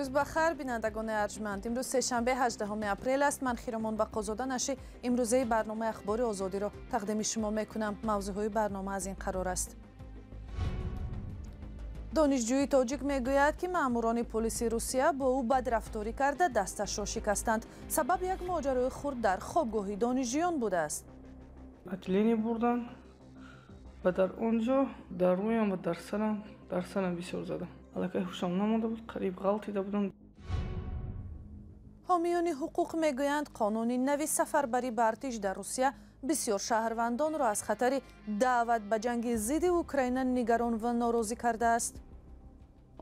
Рӯз ба хайр, бинандагони арҷманд. Имрӯз сешанбе, 18 апрел аст. Ман Хиромон Бақозода нашри имрӯзаи барномаи Ахбори Озодиро тақдими шумо мекунам. Мавзӯъҳои барнома аз ин қарор аст. Донишҷӯи тоҷик мегӯяд, ки маъмурони полиси Русия бо ӯ бадрафторӣ карда, дасташро шикастанд. Сабаб як моҷарои хурд дар хобгоҳи донишҷӯён будааст. Отделение бурданд ва дар он ҷо дар рӯям ва дар сарам бисёр задам. Аллакай ҳушам намонда буд, қариб ғалтида будам. Ҳомиёни ҳуқуқ мегӯянд, қонуни нави сафарбарӣ ба артиш дар Русия бисёр шаҳрвандонро аз хатари даъват ба ҷанги зидди Украина нигарон ва норозӣ кардааст.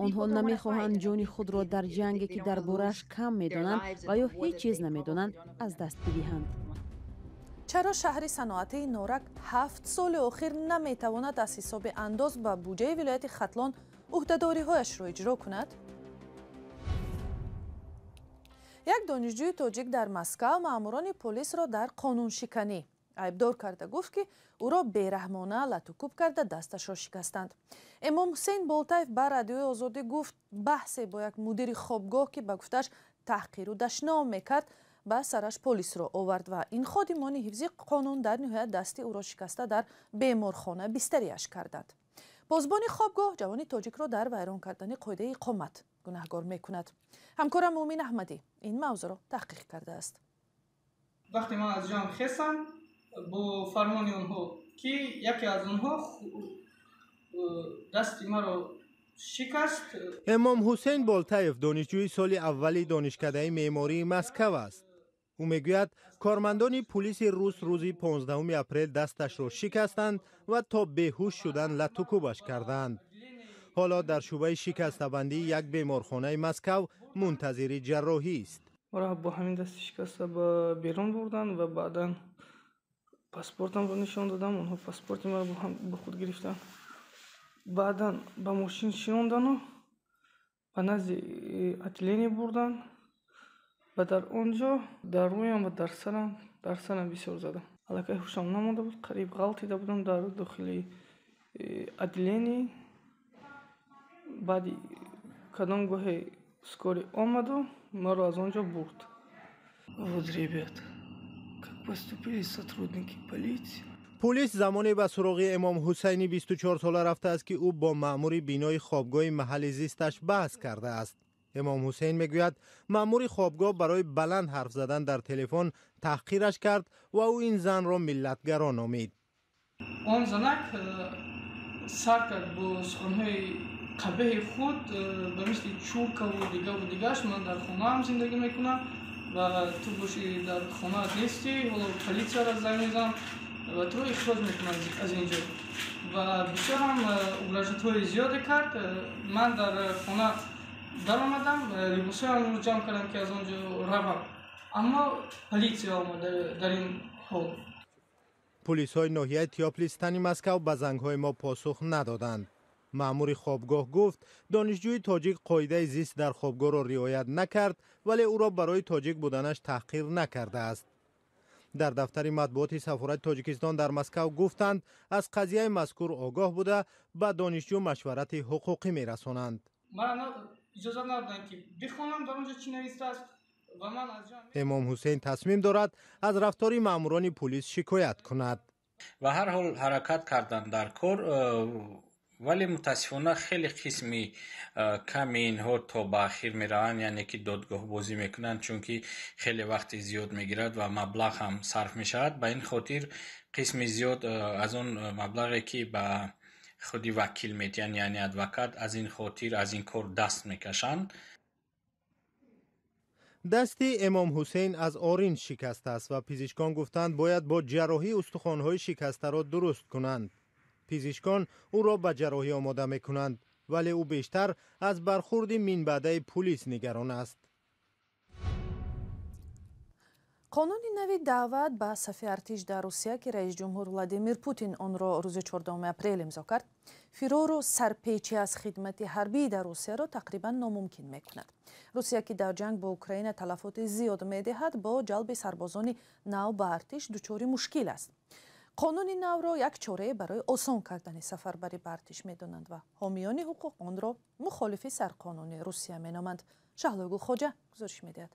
Онҳо намехоҳанд ҷони худро дар ҷанге, ки дар борааш кам медонанд ва ё ҳеҷ чиз намедонанд, аз даст бидиҳанд. Чаро шаҳри саноатии Норак 7 соли охир наметавонад аз ҳисоби андоз ба буҷаи вилояти Хатлон ӯҳдадориҳояшро иҷро кунад? Як донишҷӯи тоҷик дар Москав маъмурони полисро дар қонуншиканӣ айбдор карда, гуфт, ки ӯро бераҳмона латукӯб карда, дасташро шикастанд. Эмом Ҳусейн Болтаев ба Радиои Озодӣ гуфт, баҳсе бо як мудири хобгоҳ, ки ба гуфтааш таҳқиру дашном мекард, ба сараш полисро овард ва ин ходимони ҳифзи қонун дар ниҳоят дасти ӯро шикаста, дар беморхона бистариаш карданд. Посбони хобгоҳ ҷавони тоҷикро дар вайрон кардани қоидаи иқомат гунаҳгор мекунад. Ҳамкорам Муъмин Аҳмадӣ ин мавзӯъро таҳқиқ кардааст. Вақте ман аз ҷоям хестам бо фармони онҳо, ки яке аз онҳо дасти маро шикаст. Эмом Ҳусейн Болтаев донишҷӯи соли аввали донишкадаи меъмории Москав аст. Ӯ мегӯяд, кормандони пулиси рус рӯзи 15 апрел дасташро шикастанд ва то беҳуш шудан латукӯбаш карданд. Ҳоло дар шӯъбаи шикастабандии як беморхонаи Москав мунтазири ҷарроҳист. Маро бо ҳамин дасти шикаста ба берун бурданд ва баъдан паспортамро нишон додам. Онҳо паспорти маро бо худ гирифтанд, баъдан ба мошин шинондану ба назди отделение бурданд ва дар он ҷо дар рӯям ва дар сарам бисёр задам. Аллакай ҳушам намонда буд, қариб ғалтида будам дар дохили отделение. Баъди кадом гоҳе скорый омаду маро аз он ҷо бурд. Вот, ребят, как поступили сотрудники полиции. Пулис замоне ба суроғи Эмом Ҳусайни 24сола рафтааст, ки ӯ бо маъмури бинои хобгоҳи маҳалли зисташ баҳс кардааст. Эмом Ҳусейн мегӯяд, маъмури хобгоҳ барои баланд ҳарф задан дар телефон таҳқираш кард ва ӯ ин занро миллатгаро номид. Он занак сар кард бо суханҳои қабеҳи худ, ба мисли чуркаву дигаву дигараш: «Ман дар хонаам зиндагӣ мекунам ва ту бошӣ дар хонаат нестӣ. Ҳоло полисияро занг мезанам ва туро ихроҷ мекунам аз ин ҷо». Ва бисёрам угрожать ҳои зиёде кард. Ман дар хона даромадам, либосҳоямро ҷамъ кардам, ки аз он ҷо равам, аммо полисия омад дар ин ҳол. Пулисҳои ноҳияи Тёплый Стани Москав ба зангҳои мо посух надоданд. Маъмури хобгоҳ гуфт, донишҷӯи тоҷик қоидаи зист дар хобгоҳро риоят накард, вале ӯро барои тоҷик буданаш таҳқир накардааст. Дар дафтари матбуоти сафорати Тоҷикистон дар Москав гуфтанд, аз қазияи мазкур огоҳ буда, ба донишҷӯ машварати ҳуқуқӣ мерасонанд. Иҷозат надоданд, ки бихонам, дар он ҷо чӣ навистааст, ва ман аз Эмом Ҳусейн тасмим дорад, аз рафтори маъмурони пулис шикоят кунад. Ва ҳар ҳол ҳаракат карданд дар кор, вале мутаассифона хеле қисми ками инҳо то ба ахир мераванд, яъне ки додгоҳбозӣ мекунанд, чунки хеле вақти зиёд мегирад ва маблағ ҳам сарф мешавад. Ба ин хотир қисми зиёд аз он маблағе, ки ба худи вакил медиҳанд, яъне адвокат, аз ин хотир аз ин кор даст мекашанд. Дасти Эмом Ҳусейн аз оринҷ шикастааст ва пизишкон гуфтанд, бояд бо ҷарроҳӣ устухонҳои шикастаро дуруст кунанд. Пизишкон ӯро ба ҷарроҳӣ омода мекунанд, вале ӯ бештар аз бархурди минбаъдаи пулис нигарон аст. Қонуни нави даъват ба сафи артиш дар Русия, ки раис ҷумҳур Владимир Путин онро рӯзи 14 апрел имзо кард, фирору сарпечӣ аз хидмати ҳарбӣ дар Русияро тақрибан номумкин мекунад. Русия, ки дар ҷанг бо Украина талафоти зиёд медиҳад, бо ҷалби сарбозони нав ба артиш дучори мушкил аст. Қонуни навро як чорае барои осон кардани сафарбарӣ ба артиш медонанд ва ҳомиёни ҳуқуқ онро мухолифи сарқонуни Русия меноманд. Шаҳлои Гулхоҷа гузориш медиҳад.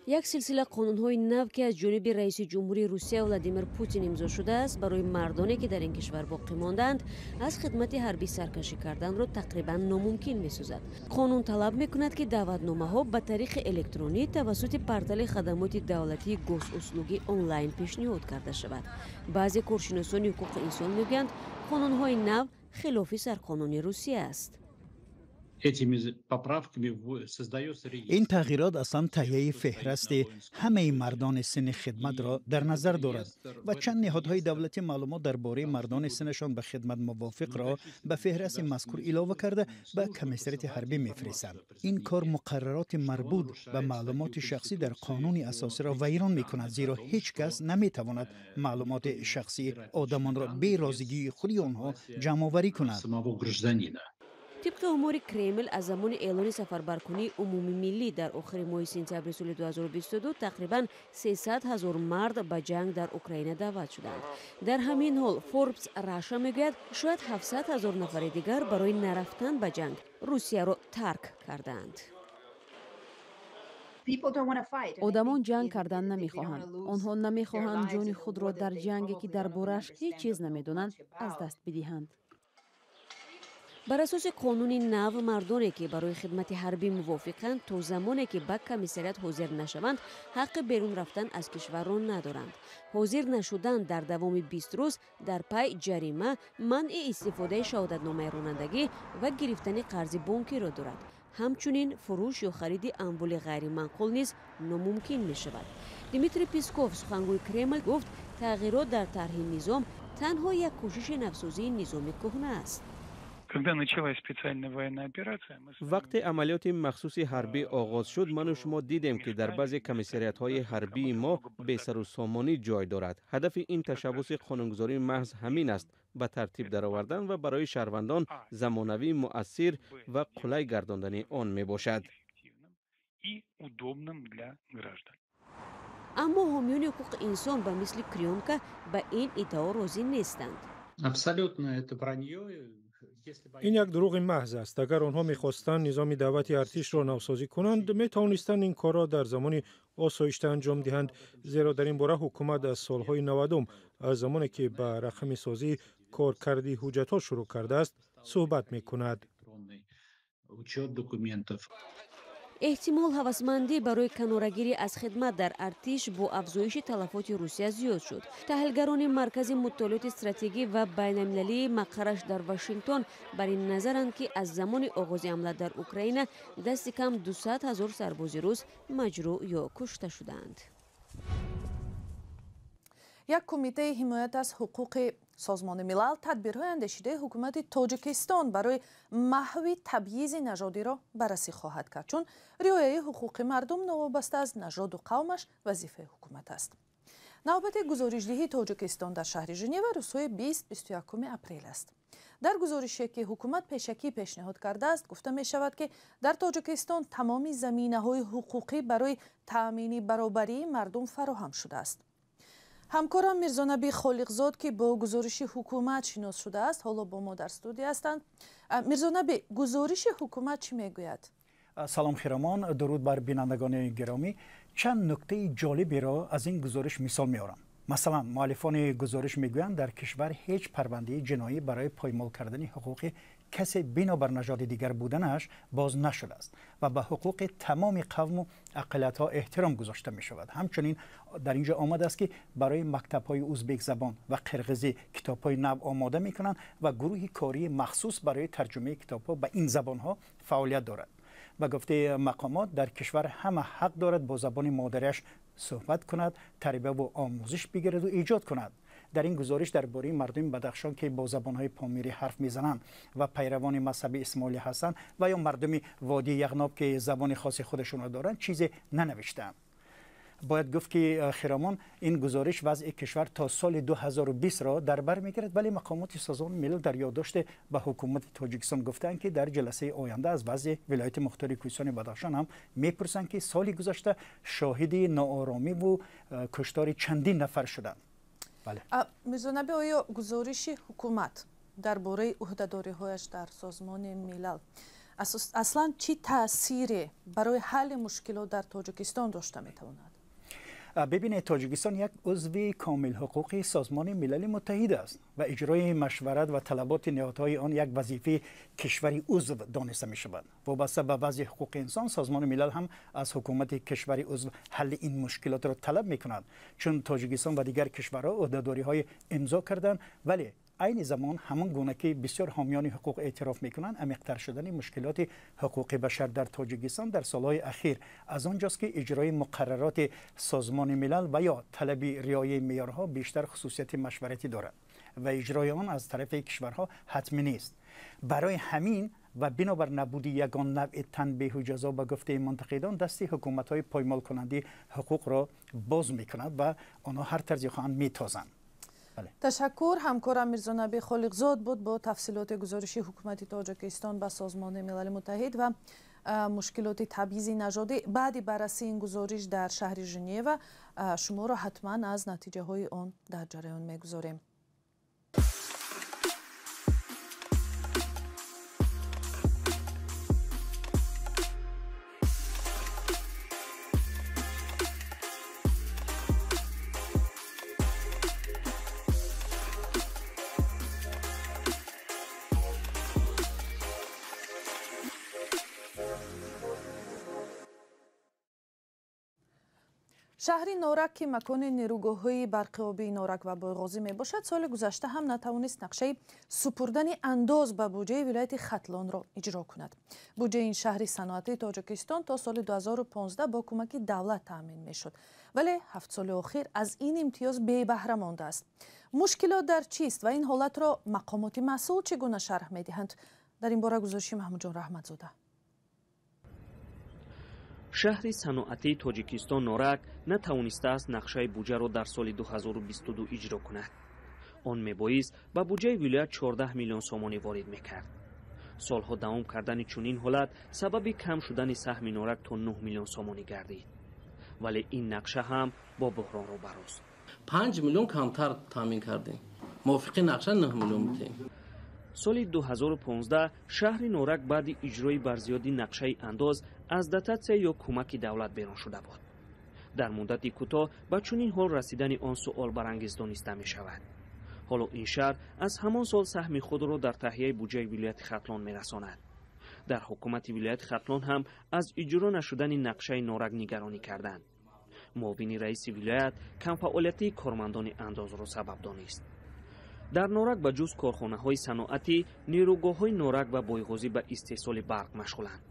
Як силсила қонунҳои нав, ки аз ҷониби раиси ҷумҳурии Русия Владимир Путин имзо шудааст, барои мардоне, ки дар ин кишвар боқӣ мондаанд, аз хидмати ҳарбӣ саркашӣ карданро тақрибан номумкин месозад. Қонун талаб мекунад, ки даъватномаҳо ба тариқи электронӣ тавассути портали хадамоти давлатии Госуслуги онлайн пешниҳод карда шавад. Баъзе коршиносони ҳуқуқи инсон мегӯянд, қонунҳои нав хилофи сарқонуни Русия аст. Ин тағйирот аслан таҳияи феҳрасти ҳамаи мардони синни хидматро дар назар дорад ва чанд ниҳодҳои давлатӣ маълумот дар бораи мардони синнашон ба хидмат мувофиқро ба феҳрасти мазкур илова карда, ба комиссариати ҳарбӣ мефиристанд. Ин кор муқаррароти марбут ба маълумоти шахсӣ дар қонуни асосиро вайрон мекунад, зеро ҳеҷ кас наметавонад маълумоти шахсии одамонро бе розигии худи онҳо ҷамъоварӣ кунад. Тибқи омори Кремл, аз замони эълони сафарбаркунии умумимиллӣ дар охири моҳи сентябри соли 2022 тақрибан 300 ҳазор мард ба ҷанг дар Украина даъват шуданд. Дар ҳамин ҳол Форбс Раша мегӯяд, шояд 700 ҳазор нафари дигар барои нарафтан ба ҷанг Русияро тарк кардаанд. Одамон ҷанг кардан намехоҳанд. Онҳо намехоҳанд ҷони худро дар ҷанге, ки дар борааш ҳеҷ чиз намедонанд, аз даст бидиҳанд. Бар асоси қонуни нав, мардоне, ки барои хидмати ҳарбӣ мувофиқанд, то замоне ки ба комиссарият ҳозир нашаванд, ҳаққи берун рафтан аз кишварро надоранд. Ҳозир нашудан дар давоми 20 рӯз дар пай ҷарима, манъи истифодаи шаҳодатномаи ронандагӣ ва гирифтани қарзи бонкиро дорад. Ҳамчунин фурӯш ё хариди амволи ғайриманқул низ номумкин мешавад. Дмитрий Песков, сухангӯи Кремл, гуфт, тағйирот дар тарҳи низом танҳо як кӯшиши навсозии низоми кӯҳна аст. Когда началась специальная военная операция, мы Вақте амалиёти махсуси ҳарбӣ оғоз шуд, ману шумо дидем, ки дар баъзе комиссариятҳои ҳарбии мо бесарусомонӣ ҷой дорад. Ҳадафи ин ташаббуси қонунгузорӣ маҳз ҳамин аст: ба тартиб даровардан ва барои шаҳрвандон замонавӣ, муассир ва қулай гардондани он мебошад. И удобным для граждан. Аммо ҳомиёни ҳуқуқи инсон ба мисли Крёнка ба ин иддао розӣ нестанд. Абсолютно это вранье. Ин як дурӯғи маҳз аст. Агар онҳо мехостанд низоми даъвати артишро навсозӣ кунанд, метавонистанд ин корро дар замони осоишта анҷом диҳанд, зеро дар ин бора ҳукумат аз солҳои 90-ум, аз замоне ки ба рақамисозии коркарди ҳуҷҷатҳо шурӯъ кардааст, суҳбат мекунад. Учет документов. Эҳтимол, ҳавасмандӣ барои канорагирӣ аз хидмат дар артиш бо афзоиши талафоти Русия зиёд шуд. Таҳлилгарони Маркази мутолиоти стратегӣ ва байналмилалии мақарраш дар Вашингтон бар ин назаранд, ки аз замони оғози ҳамла дар Украина дасти кам 200 ҳазор сарбози рус маҷрӯҳ ё кушта шудаанд. Як кумитаи ҳимоят аз ҳуқуқи Созмони Милал тадбирҳои андешидаи ҳукумати Тоҷикистон барои маҳви табъизи нажодиро баррасӣ хоҳад кард, чун риояи ҳуқуқи мардум новобаста аз нажоду қавмаш вазифаи ҳукумат аст. Навбати гузоришдиҳии Тоҷикистон дар шаҳри Женева рӯзҳои 20-21 апрел аст. Дар гузорише, ки ҳукумат пешакӣ пешниҳод кардааст, гуфта мешавад, ки дар Тоҷикистон тамоми заминаҳои ҳуқуқӣ барои таъмини баробарии мардум фароҳам шудааст. Ҳамкорам Мирзонаби Холиқзод, ки бо гузориши ҳукумат шинос шудааст, ҳоло бо мо дар студия ҳастанд. Мирзонаби, гузориши ҳукумат чӣ мегӯяд? Салом, Хиромон, дуруд бар бинандагони гиромӣ. Чанд нуктаи ҷолиберо аз ин гузориш мисол меорам. Масалан, муаллифони гузориш мегӯянд, дар кишвар ҳеҷ парвандаи ҷиноӣ барои поймол кардани ҳуқуқи касе бинобар нажоди дигар буданаш боз нашудааст ва ба ҳуқуқи тамоми қавму ақаллиятҳо эҳтиром гузошта мешавад. Ҳамчунин дар ин ҷо омадааст, ки барои мактабҳои узбекзабон ва қирғизӣ китобҳои нав омода мекунанд ва гурӯҳи кории махсус барои тарҷумаи китобҳо ба ин забонҳо фаъолият дорад. Ба гуфтаи мақомот, дар кишвар ҳама ҳақ дорад бо забони модариаш суҳбат кунад, тарбияву омӯзиш бигираду эҷод кунад. Дар ин гузориш дар бораи мардуми Бадахшон, ки бо забонҳои помирӣ ҳарф мезананд ва пайравони мазҳаби исмоилӣ ҳастанд, ва ё мардуми водии Яғноб, ки забони хоси худашонро доранд, чизе нанавиштаанд. Бояд гуфт, ки, Хиромон, ин гузориш вазъи кишвар то соли 2020-ро дар бар мегирад, вале мақомоти Созмони Милал дар ёддоште ба ҳукумати Тоҷикистон гуфтаанд, ки дар ҷаласаи оянда аз вазъи вилояти мухтори Кӯҳистони Бадахшон ҳам мепурсанд, ки соли гузашта шоҳиди нооромиву куштори чандин нафар шуданд. Мирзо Набӣ, оё гузориши ҳукумат дар бораи ӯҳдадориҳояш дар Созмони Милал аслан чӣ таъсире барои ҳалли мушкилот дар Тоҷикистон дошта метавонад? Бибинед, Тоҷикистон як узви комилҳуқуқи Созмони Милали Муттаҳид аст ва иҷрои машварат ва талаботи ниҳодҳои он як вазифаи кишвари узв дониста мешавад. Вобаста ба вазъи ҳуқуқи инсон, Созмони Милал ҳам аз ҳукумати кишвари узв ҳалли ин мушкилотро талаб мекунад, чун Тоҷикистон ва дигар кишварҳо ӯҳдадориҳои имзо карданд. Вале айни замон, ҳамон гуна ки бисёр ҳомиёни ҳуқуқ эътироф мекунанд, амиқтар шудани мушкилоти ҳуқуқи башар дар Тоҷикистон дар солҳои ахир аз он ҷост, ки иҷрои муқаррароти Созмони Милал ва ё талаби риояи меъёрҳо бештар хусусияти машваратӣ дорад ва иҷрои он аз тарафи кишварҳо ҳатмӣ нест. Барои ҳамин ва бинобар набуди ягон навъи танбеҳу ҷазо, ба гуфтаи мунтақидон, дасти ҳукуматҳои поймолкунандаи ҳуқуқро боз мекунад ва онҳо ҳар тарзе хоҳанд метозанд. Ташаккур. Ҳамкорам Мирзонаби Холиқзод буд бо тафсилоти гузориши ҳукумати Тоҷикистон ба Созмони Милали Муттаҳид ва мушкилоти табъизи нажодӣ. Баъди баррасии ин гузориш дар шаҳри Женева шуморо ҳатман аз натиҷаҳои он дар ҷараён мегузорем. Шаҳри Норак, ки макони нерӯгоҳҳои барқи обии Норак ва Бойғозӣ мебошад, соли гузашта ҳам натавонист нақшаи супурдани андоз ба буҷаи вилояти Хатлонро иҷро кунад. Буҷаи ин шаҳри саноатии Тоҷикистон то соли 2015 бо кӯмаки давлат таъмин мешуд, вале 7 соли охир аз ин имтиёз бебаҳра мондааст. Мушкилот дар чист ва ин ҳолатро мақомоти масъул чӣ гуна шарҳ медиҳанд? Дар ин бора гузориши Маҳмудҷон Раҳматзода. Шаҳри саноатии Тоҷикистон Норак натавонистааст нақшаи буҷаро дар соли 2022 иҷро кунад. Он мебоист ба буҷаи вилоят 14 миллион сомонӣ ворид мекард. Солҳо давом кардани чунин ҳолат сабаби кам шудани саҳми Норак то 9 миллион сомонӣ гардид. Вале ин нақша ҳам бо буҳрон рӯбарӯст. 5 миллион камтар таъмин кардем, мувофиқи нақша 9 миллион будем. Соли 2015 шаҳри Норак баъди иҷрои барзиёди нақшаи андоз аз дотатсия ё кӯмаки давлат берун шуда буд. Дар муддати кӯтоҳ ба чунин ҳол расидани он суолбарангез дониста мешавад. Ҳоло ин шаҳр аз ҳамон сол саҳми худро дар таҳияи буҷаи вилояти Хатлон мерасонад. Дар ҳукумати вилояти Хатлон ҳам аз иҷро нашудани нақшаи Норак нигаронӣ карданд. Муовини раиси вилоят камфаъолиятии кормандони андозро сабаб донист. Дар Норак ба ҷуз корхонаҳои саноатӣ, нерӯгоҳҳои Норак ва Бойғозӣ ба истеҳсоли барқ машғуланд.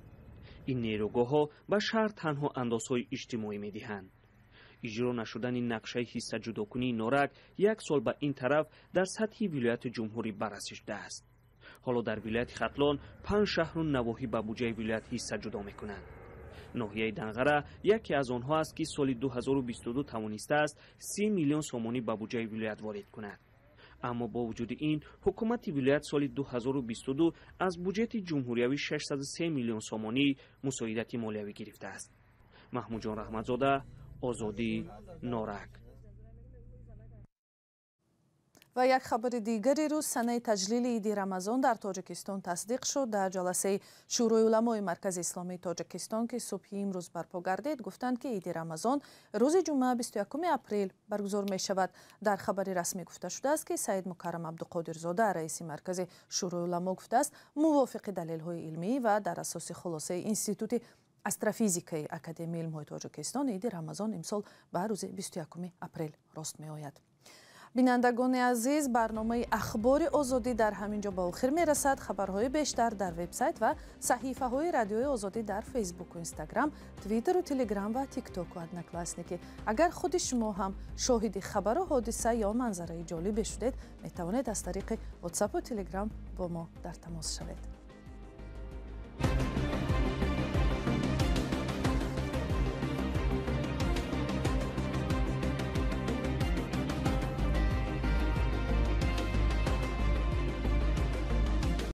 Ин нерӯгоҳҳо ба шаҳр танҳо андозҳои иҷтимоӣ медиҳанд. Иҷро нашудани нақшаи ҳиссаҷудокунии Норак як сол ба ин тараф дар сатҳи вилояту ҷумҳурӣ баррасӣ шудааст. Ҳоло дар вилояти Хатлон панҷ шаҳру навоҳӣ ба буҷаи вилоят ҳисса ҷудо мекунанд. Ноҳияи Данғара яке аз онҳо аст, ки соли 2022 тавонистааст 30 миллион сомонӣ ба буҷаи вилоят ворид кунад. Аммо бо вуҷуди ин, ҳукумати вилоят соли 2022 аз буҷети ҷумҳуриявӣ 603 миллион сомонӣ мусоидати молиявӣ гирифтааст. Маҳмудҷон Раҳматзода, Озодӣ, Норак. Ва як хабари дигари рӯз: санаи таҷлили иди Рамазон дар Тоҷикистон тасдиқ шуд. Дар ҷаласаи Шӯрои уламои Маркази исломии Тоҷикистон, ки субҳи имрӯз барпо гардид, гуфтанд, ки иди Рамазон рӯзи ҷумъа, 21 апрел баргузор мешавад. Дар хабари расмӣ гуфта шудааст, ки Саид Мукаррам Абдуқодирзода, раиси Маркази Шӯрои уламо, гуфтааст, мувофиқи далелҳои илмӣ ва дар асоси хулосаи Институти астрофизикаи Академияи илмҳои Тоҷикистон иди Рамазон имсол ба рӯзи 21 апрел рост меояд. Бинандагони азиз, барномаи Ахбори Озодӣ дар ҳамин ҷо ба охир мерасад. Хабарҳои бештар дар вебсайт ва саҳифаҳои Радиои Озодӣ дар Фейсбуку Инстаграм, Твиттеру Телеграм ва Тиктоку Одноклассники. Агар худи шумо ҳам шоҳиди хабару ҳодиса ё манзараи ҷолибе шудед, метавонед аз тариқи Ватсапу Телеграм бо мо дар тамос шавед.